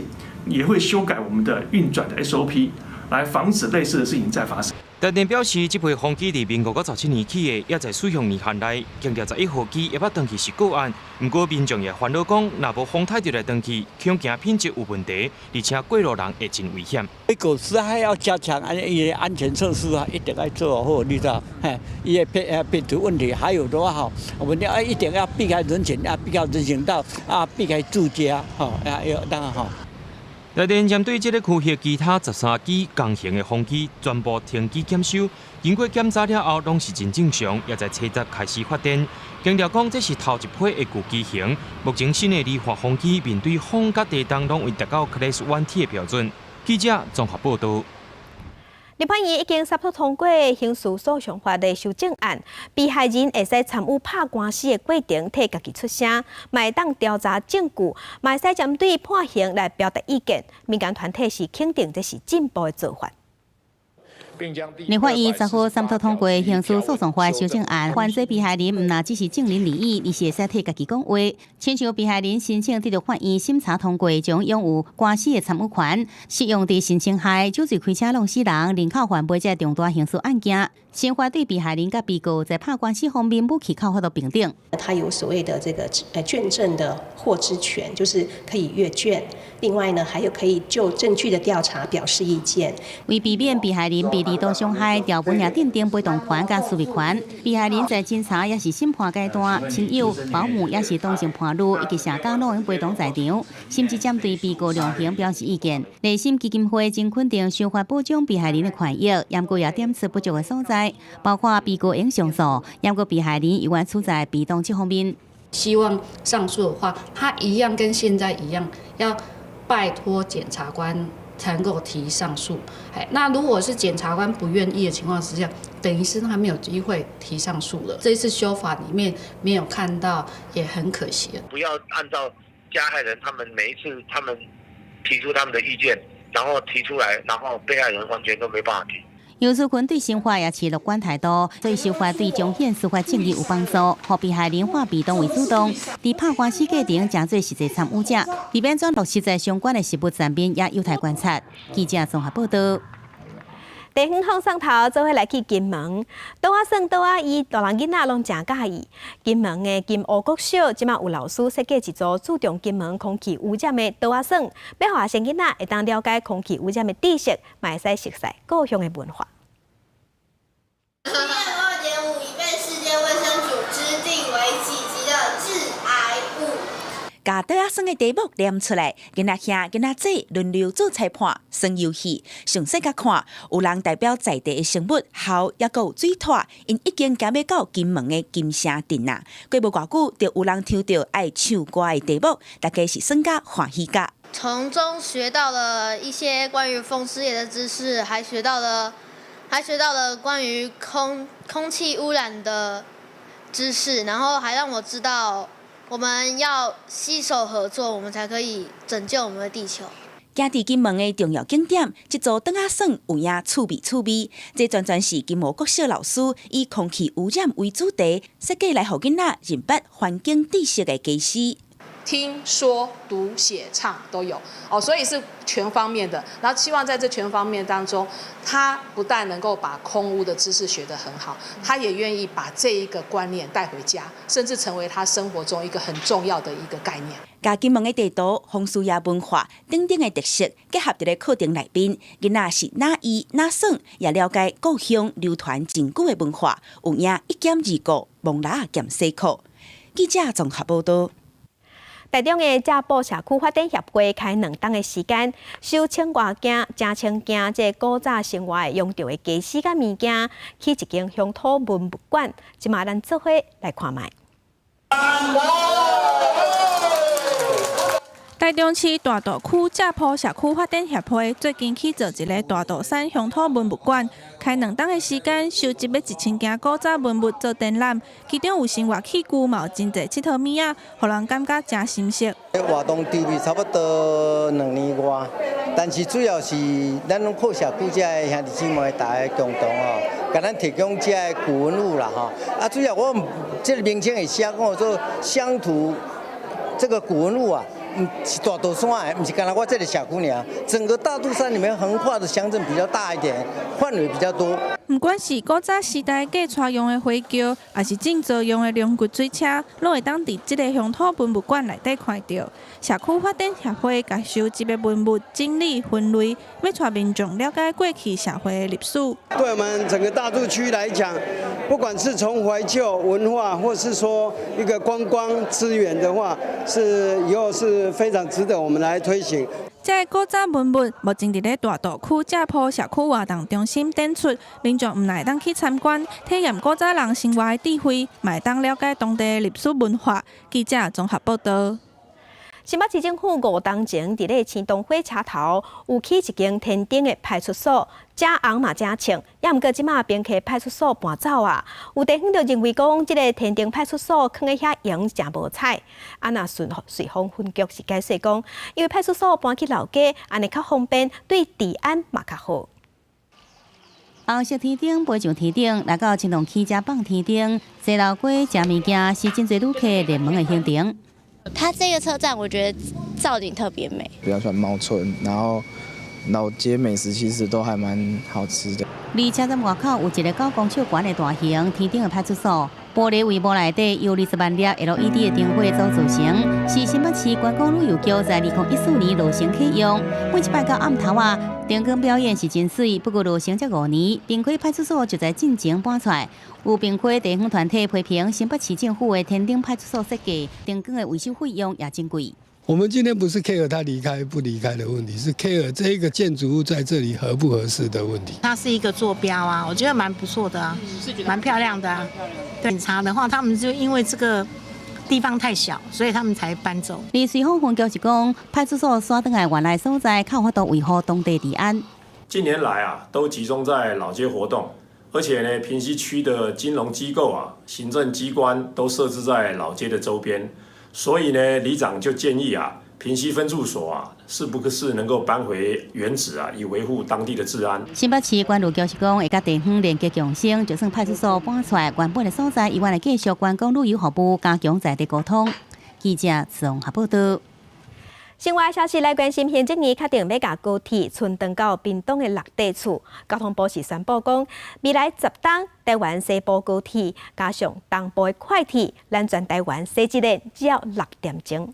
也會修改我們的運轉的 SOP，來防止類似的事情再發生。台電表示，這批風機佇民國57年起的，猶在使用年限內，強調11號機葉仔斷去是個案。毋過民眾也煩惱講，若無風颱就來斷去，恐驚品質有問題，而且過路人會真危險。公司還要加強安伊的安全措施啊，一定愛做好，你知道？嘿，伊的品質問題，還有的話吼，我們要一定要避開人群，啊，避開人行道，啊，避開住家，吼，啊，要當然吼。台電針對這個區域其他13機共型的風機全部停機檢修，經過檢查了後，攏是真正常，也在車站開始發電。強調講這是頭一批的舊機型，目前新的離岸風機面對風佮地動攏會達到 Class 1T 的標準。記者綜合報導。立法院已經三讀通過刑事訴訟法的修正案，被害人會使參與拍官司的過程，替家己出聲，嘛會當調查證據，嘛會使針對判刑來表達意見。民間團體是肯定這是進步的做法。立法院10號三讀通過刑事訴訟法修正案，犯罪被害人毋但只是證人而已，而是會使替家己講話。親像被害人申請得到法院審查通過，將擁有官司的參與權，適用佇性侵害、酒醉開車弄死人、人口販賣這重大刑事案件。新法對被害人佮被告在拍官司方面武器較法度平等。他有所謂的這個卷證的獲知權，就是可以閱卷。另外呢，還有可以就證據的調查表示意見。為避免被害人被二度傷害，條文也認定賠償權佮私密權。被害人在偵查抑是審判階段，親友、保姆抑是同性伴侶以及社工攏會陪同在場，甚至針對被告量刑表示意見。勵馨基金會真肯定修法保障被害人的權益，毋過也點出不足的所在，包括被告應上訴，毋過被害人猶原處在被動這方面。希望上訴的話，他一樣跟現在一樣，要拜託檢察官才能夠提上訴。哎，那如果是檢察官不願意的情況之下，等於是他沒有機會提上訴了。這次修法裡面沒有看到，也很可惜。不要按照加害人他們每一次他們提出他們的意見，然後提出來，然後被害人完全都沒辦法提。游淑坤對新法也持樂觀態度，所以修法對彰顯司法正義有幫助，予被害人化被動為主動，佇拍官司過程成做實際參與者，佇按怎落實在相關的實務層面也有待觀察。記者綜合報道。地方放送頭做伙來去金門，桌仔耍桌仔椅，大人囡仔攏誠佮意。金門的金湖國小，這馬有老師設計一組注重金門空氣污染的桌仔耍，欲予學生囡仔會當了解空氣污染的知識，嘛會使熟悉故鄉的文化。 PM2.5已被世界衛生組織定為幾級的致癌物。共桌仔耍的題目念出來，囡仔兄、囡仔姊輪流做裁判，耍遊戲。詳細共看，有人代表在地的生物、猴，抑閣有水獺，𪜶已經行欲到金門的金城鎮啊。過無偌久，就有人抽著愛唱歌的題目，大家是耍甲歡喜甲。從中學到了一些關於風獅爺的知識，還學到了關於空氣污染的知識，然後還讓我知道，我們要攜手合作，我們才可以拯救我們的地球。行佇金門的重要景點，這組桌仔耍有影趣味趣味。這全全是金湖國小老師以空氣污染為主題，設計來予囡仔認捌環境知識的家私。聽說讀寫唱都有哦，所以是全方面的。然後希望在這全方面當中，他不但能夠把空污的知識學得很好，他也願意把這一個觀念帶回家，甚至成為他生活中一個很重要的一個概念。共金門的地圖、風獅爺文化等等的特色結合佇咧課程內面，囡仔是若揄若耍，也了解故鄉流傳真久的文化，有影一兼二顧，摸蜊仔兼洗褲。記者綜合報道。台中的正埔社區發展協會開兩冬的時間，收千外件、誠千件這古早生活會用著的家私佮物件，起一間鄉土文物館，這馬咱做伙來看覓。台中市大肚區正埔社區發展協會最近起造一个大肚山鄉土文物館，開兩冬的時間，收集欲1000件古早文物做展覽，其中有生活器具，嘛有真濟𨑨迌物仔，予人感覺誠新鮮。活動籌備差不多2年外，但是主要是咱攏靠社區遮的兄弟姊妹大家共同吼，共咱提供遮的古文物啦吼。啊，主要我這个名稱會寫講做鄉土這個古文物啊。是大肚山的，毋是干焦我這个社區爾。整個大肚山裡面橫跨的鄉鎮比較大一點，範圍比較多。毋管是古早時代嫁娶用的花轎，抑是種造用的龍骨水車，攏會當佇這个鄉土文物館內底看著。社區發展協會共收集的文物整理分類，欲帶民眾了解過去社會的歷史。對我們整個大肚區來講，不管是從懷舊文化，或是說一個觀光資源的話，是以後是非常值得我們來推行。這个古早文物目前佇咧大肚區正埔社區活動中心展出，民眾毋但會當去參觀，體驗古早人生活的智慧，嘛會當了解當地的歷史文化。記者綜合報道。新北市政府五冬前佇咧青東火車頭有起一間天頂的派出所，誠紅嘛誠穿，抑毋過這馬賓客派出所搬走啊。有地方就認為講，這个天頂派出所囥佇遐閒誠無彩。啊，若順瑞豐分局是解釋講，因為派出所搬去老街，按呢較方便，對治安嘛較好。紅色天頂飛上天頂，來到青銅器遮放天頂，西樓街食物件是真濟旅客熱門的行程。它這個車站，我覺得造景特別美。比較喜歡貓村，然後老街美食其實都還蠻好吃的。離車站外口有一個9公尺懸的大型天頂的派出所，玻璃帷幕內底由20萬粒 LED 的燈火所組成，是新北市觀光旅遊局在2014年落成啟用。每一擺到暗頭仔，燈光表演是真媠，不過落成才5年，平溪派出所就在進前搬出來。有平溪地方團體批評新北市政府的天燈派出所設計，燈光的維修費用也真貴。我們今天不是 care 他離開不離開的問題，是 care 這個建築物在這裡合不合適的問題。它是一個坐標啊，我覺得蠻不錯的啊，蠻漂亮的啊。警察的話，他們就因為這個地方太小，所以他們才搬走。而瑞豐分局是講，派出所徙轉來原來所在，較有法度維護當地治安。近年來啊，都集中在老街活動，而且呢，平溪區的金融機構啊、行政機關都設置在老街的周邊。所以呢，里長就建議啊，平溪分駐所啊，是不是能夠搬回原址啊，以維護當地的治安？新北市觀旅局是講，會佮地方連結共生，就算派出所搬出來原本的所在，猶原會繼續觀光旅遊服務，加強在地溝通。記者綜合報道。新聞消息來關心，行政院確定欲共高鐵伸長到屏東的六塊厝。交通部是宣布講，未來10冬台灣西部高鐵加上東部的快鐵，咱全台灣踅一輪只要6點鐘。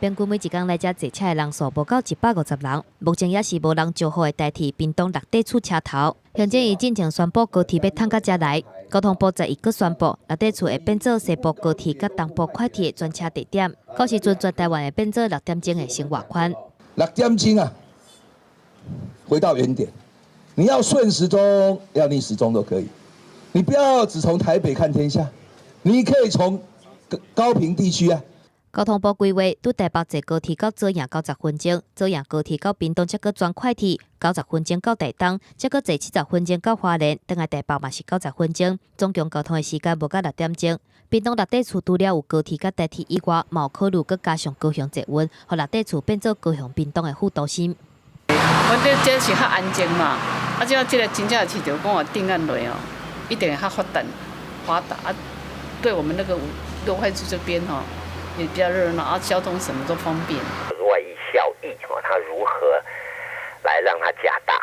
平均每一工來遮坐車的人數無到150人，目前也是無人招呼的台鐵屏東六塊厝車頭。行政院進前宣布高鐵欲褪到遮來，交通部十一閣宣布六塊厝會變做西部高鐵佮東部快鐵的轉車地點，到時陣全台灣會變做6點鐘的生活圈。六點鐘啊，回到原點，你要順時鐘，要逆時鐘都可以，你不要只從台北看天下，你可以從高屏地區啊。交通部規劃，對台北坐高鐵到左營90分鐘，左營高鐵到屏東才閣轉快鐵90分鐘到台東，才閣坐70分鐘到花蓮，轉來台北嘛是九十分鐘，總共交通的時間無到6點鐘。屏東六塊厝除了有高鐵佮台鐵以外，嘛有考慮閣加上高雄捷運，予六塊厝變做高雄屏東的副都心。反正這是較安靜嘛，啊，這這個真正市場講話定案落哦，一定會較發達發達啊。對我們那個六塊厝這邊吼。也比較熱鬧，啊，交通什麼都方便。外溢效益，它如何來讓它加大？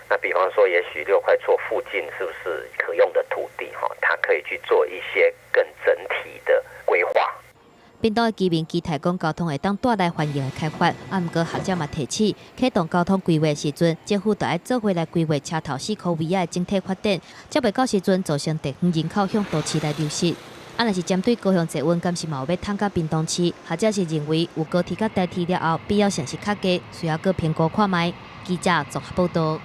那比方說，也許六塊厝附近是不是可用的土地？它可以去做一些更整體的規劃。屏東的居民期待講交通會當帶來繁榮的開發，啊，毋過學者嘛提醒，啟動交通規劃時陣，政府著愛做伙來規劃車頭四箍圍仔的整體發展，才袂到時陣造成地方人口向都市來流失。啊，若是針對高雄捷運，敢是嘛有欲褪到屏東市？學者是認為有高鐵佮台鐵了後，必要性是較低，需要閣評估看覓。記者綜合報道。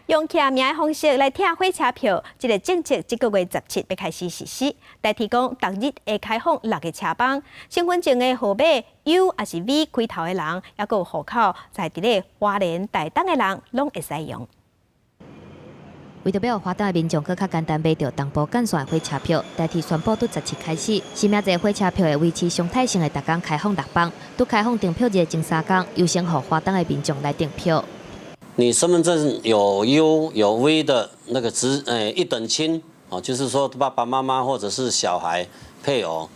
用簽名的方式來拆火車票，這個政策這個月17欲開始實施。台鐵講，逐日會開放六个車班，身份證的號碼 U 抑是 V 開頭的人，抑閣有戶口在佇咧花蓮、台東的人，攏會使用。為著欲予花東的民眾閣較簡單買著東部幹線的火車票，台鐵宣布對17開始，實名制火車票會維持常態性的逐工開放六班，對開放訂票日的前三工，優先予花東的民眾來訂票。你身份證有 U 有 V 的那個子，一等親哦，就是說爸爸媽媽或者是小孩配偶，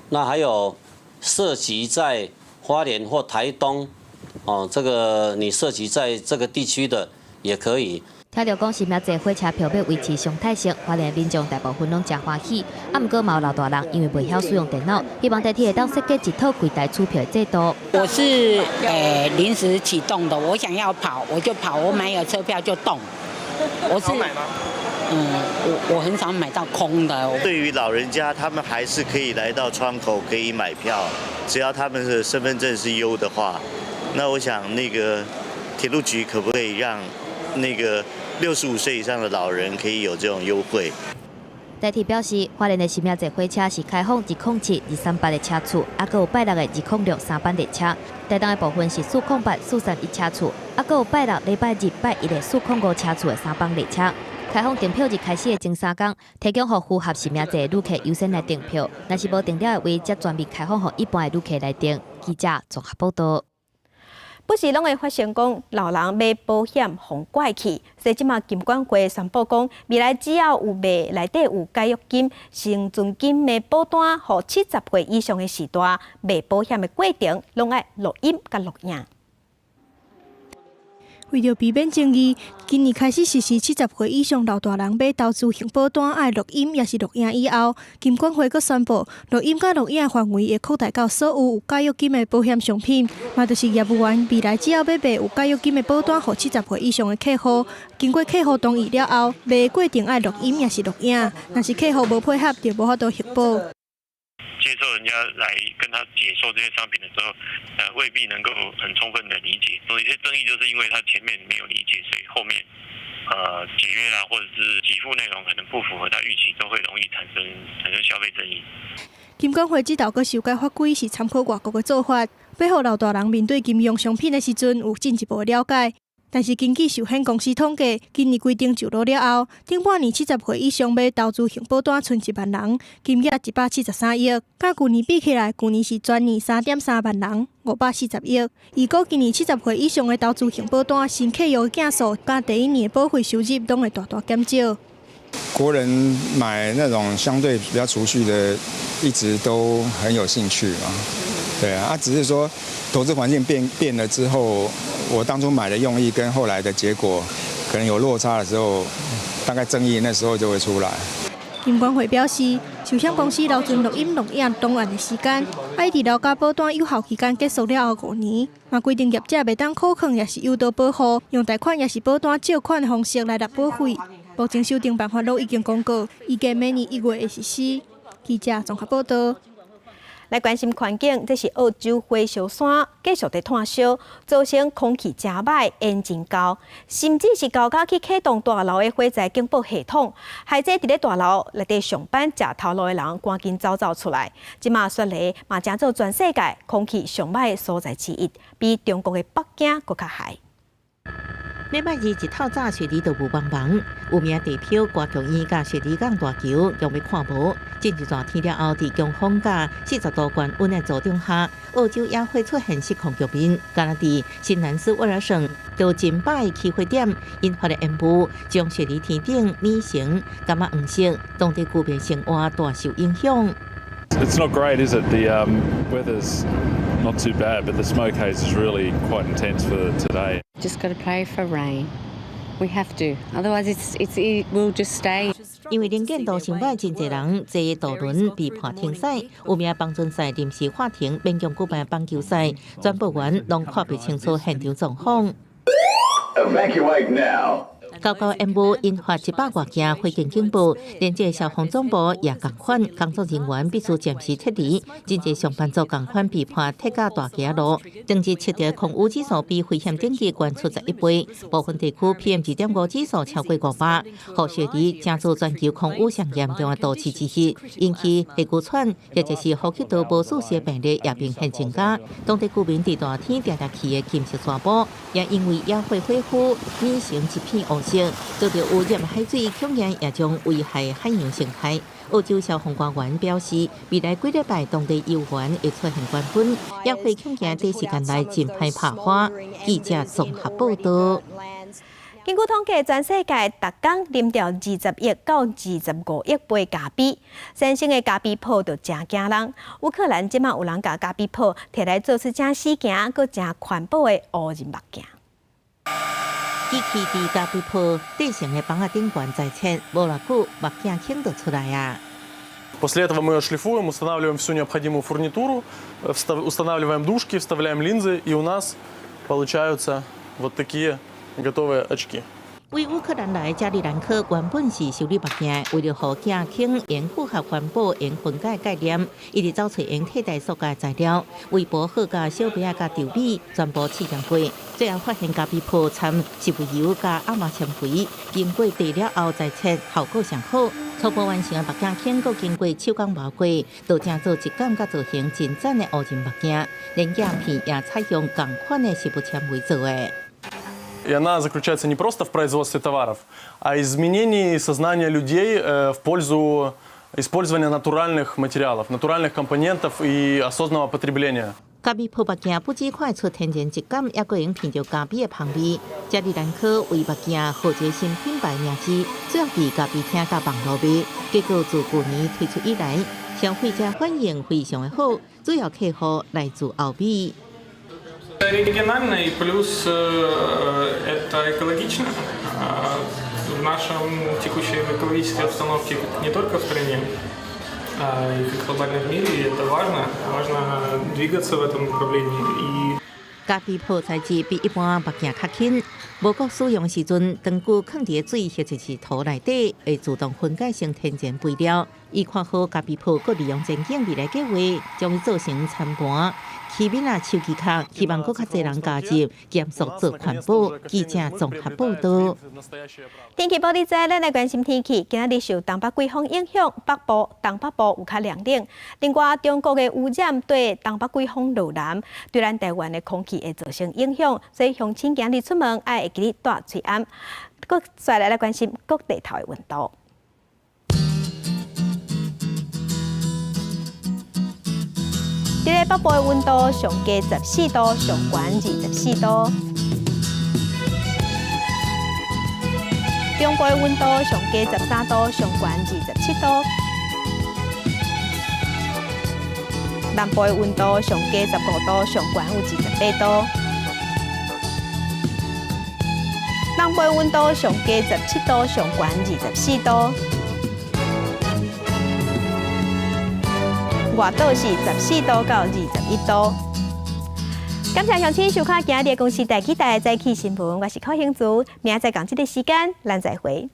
那還有涉及在花蓮或台東哦，這個你涉及在這個地區的也可以。聽著講實名制火車票欲維持常態性，花蓮民眾大部分攏誠歡喜。啊，毋過嘛有老大人因為袂曉使用電腦，希望台鐵會當設計一套櫃台取票的制度。我是臨時啟動的，我想要跑我就跑，我買有車票就動。我是買嗎？我很少買到空的。對於老人家，他們還是可以來到窗口可以買票，只要他們的身份證是 U 的話，那我想那個鐵路局可不可以讓那個65歲以上的老人可以有這種優惠？台鐵表示，花蓮的實名制火車是開放207、238的車次，抑閣有拜六的206、3班列車。台東的部分是408、431車次，抑閣有拜六、禮拜日、拜一的405車次的三班列車。開放訂票日開始的前三工，提供予符合實名制的旅客優先來訂票。若是無訂了的位，則全面開放予一般的旅客來訂。記者綜合報道。不時攏會發生講老人買保險予拐去，所以這馬金管會宣布講，未來只要有賣內底有解約金、生存金的保單，予70歲以上的序大賣保險的過程，攏愛錄音佮錄影。為著避免爭議，今年開始實施70歲以上老大人買投資型保單愛錄音抑是錄影以後，金管會閣宣布錄音佮錄影範圍會擴大到所有有解約金的保險商品，嘛就是業務員未來只要欲賣有解約金的保單予70歲以上的客戶，經過客戶同意了後，賣過程愛錄音抑是錄影，若是客戶無配合，就無法度核保。接受人家來跟他解說這些商品的時候，未必能夠很充分的理解。所以有些爭議就是因為他前面沒有理解，所以後面，解約啦，或者是給付內容可能不符合他預期，都會容易產生消費爭議。金管會這頭閣修改法規是參考外國的做法，欲予老大人面對金融商品的時陣有進一步的了解。但是根據壽險公司統計，今年規定上路了後，頂半年70歲以上買投資型保單賰1萬人，金額173億。佮舊年比起來，舊年是全年3.3萬人，540億。預估今年70歲以上的投資型保單新契約件數，佮第一年保費收入攏會大大減少。國人買那種相對比較儲蓄的，一直都很有興趣嘛。對啊，只是說投資環境變了之後，我當初買的用意跟後來的結果可能有落差的時候，大概爭議那時候就會出來。金管會表示，壽險公司留存錄音錄影檔案的時間，愛佇了解保單有效期間結束了後5年，嘛規定業者袂當考勸抑是誘導保戶用貸款抑是保單借款的方式來納保費。目前修訂辦法攏已經公告，預計明年1月會實施。記者綜合報道。來關心環境，這是澳洲火燒山繼續佇湠燒，造成空氣誠歹、煙真厚，甚至是厚甲去啟動大樓的火災警報系統，害這佇咧大樓內底上班食頭路的人趕緊走走出來。這馬雪梨嘛成做全世界空氣上歹的所在之一，比中國的北京閣較害。禮拜二一透早，雪梨都霧茫茫，有名地標歌劇院佮雪梨港大橋用欲看無。進入熱天了後，佇強風佮40度高溫的助長下，澳洲野火出現失控局面。敢若佇新南斯威爾省，就近百個起火點引發的煙霧，將雪梨天頂染成柑仔黃色，當地居民生活大受影響。 It's not great, is it? The weather's not too bad, but the smoke haze is really quite intense for today. Just got to pray for rain. We have to, otherwise it will just stay. 因為能見度上歹，真濟人坐渡輪被迫停駛，有名帆船賽臨時喊停，勉強舉辦板球賽，轉播員攏看袂清楚現場狀況。 Evacuate now. 厚厚煙霧引發100外件火警警報，連這消防總部也仝款，工作人員必須暫時撤離。真濟上班族仝款被迫撤到大街路。當日測著空污指數比危險等級懸出11倍，部分地區 PM 2.5指數超過500，予雪梨成做全球空污上嚴重的都市之一，引起氣管喘或者是呼吸道無舒適的病例也明顯增加。當地居民佇熱天定定去的金色沙埔，也因為野火火燒染成一片烏色，遭著污染海水，恐驚也將危害海洋生態。澳洲消防官員表示，未來幾禮拜當地油源會出現關分，野火恐驚短時間內真歹拍火。記者綜合報道。根據統計，全世界逐工啉著20億到25億杯咖啡，生成的咖啡泡就誠驚人。烏克蘭這馬有人共咖啡泡提來做出誠死行、閣誠環保的無人目鏡。機器佇咖啡泡製成的枋仔頂懸裁切，無偌久目鏡孔就出來啊。 После этого мы ее шлифуем, устанавливаем всю необходимую фурнитуру, устанавливаем дужки, вставляем линзы, и у нас получаются вот такие готовые очки. 為烏克蘭來加里蘭科原本是修理目鏡，為了予鏡框用符合環保、用分解概念，伊直走揣用替代塑膠材料，為薄荷佮小麥仔佮豆米全部試驗過，最後發現咖啡泡摻植物油佮亞麻纖維，經過地了後再切，效果上好。初步完成的目鏡框，閣經過手工磨過，就成做質感佮造型真讚的無人目鏡，連鏡片也採用仝款的植物纖維做的。 И она заключается не просто в производстве товаров, а изменении сознания людей в пользу использования натуральных материалов, натуральных компонентов и осознанного потребления. 咖啡泡目鏡不止看出天然質感，猶閣會聞著咖啡的芳味。加里蘭科為目鏡號一個新品牌名字，主要佇咖啡廳佮網路賣。結果自舊年推出以來，消費者反應非常的好，主要客戶來自歐美。Регионально и плюс это экологично. В нашем текущей экологической обстановке не только в стране, а и как глобально в мире, и это важно. Важно двигаться в этом направлении. И 咖啡泡材質比一般目鏡較輕，無過使用時陣，長久囥佇水或者是土內底，會自動分解成天然肥料。伊看好咖啡泡閣利用前景未來計畫，將伊做成餐盤、器皿啊、手機殼，希望閣較濟人加入，減塑做環保。記者綜合報導。天氣報你知，咱來關心天氣。今仔日受東北季風影響，北部、東北部有較涼冷。另外，中國的污染對東北季風落南，對咱台灣的空氣會造成影響，所以鄉親今日出門愛會記得帶喙罨。閣再來來關心各地頭的溫度。佇咧北部的溫度上低14度，上懸24度。中部的溫度上低13度，上懸27度。南部的溫度上低15度，上懸有28度。東部的溫度上低17度，上懸24度。外島是14度到21度。感謝鄉親收看今日的公視第幾台早起新聞，我是柯興竹，明仔載仝這个時間，咱再會。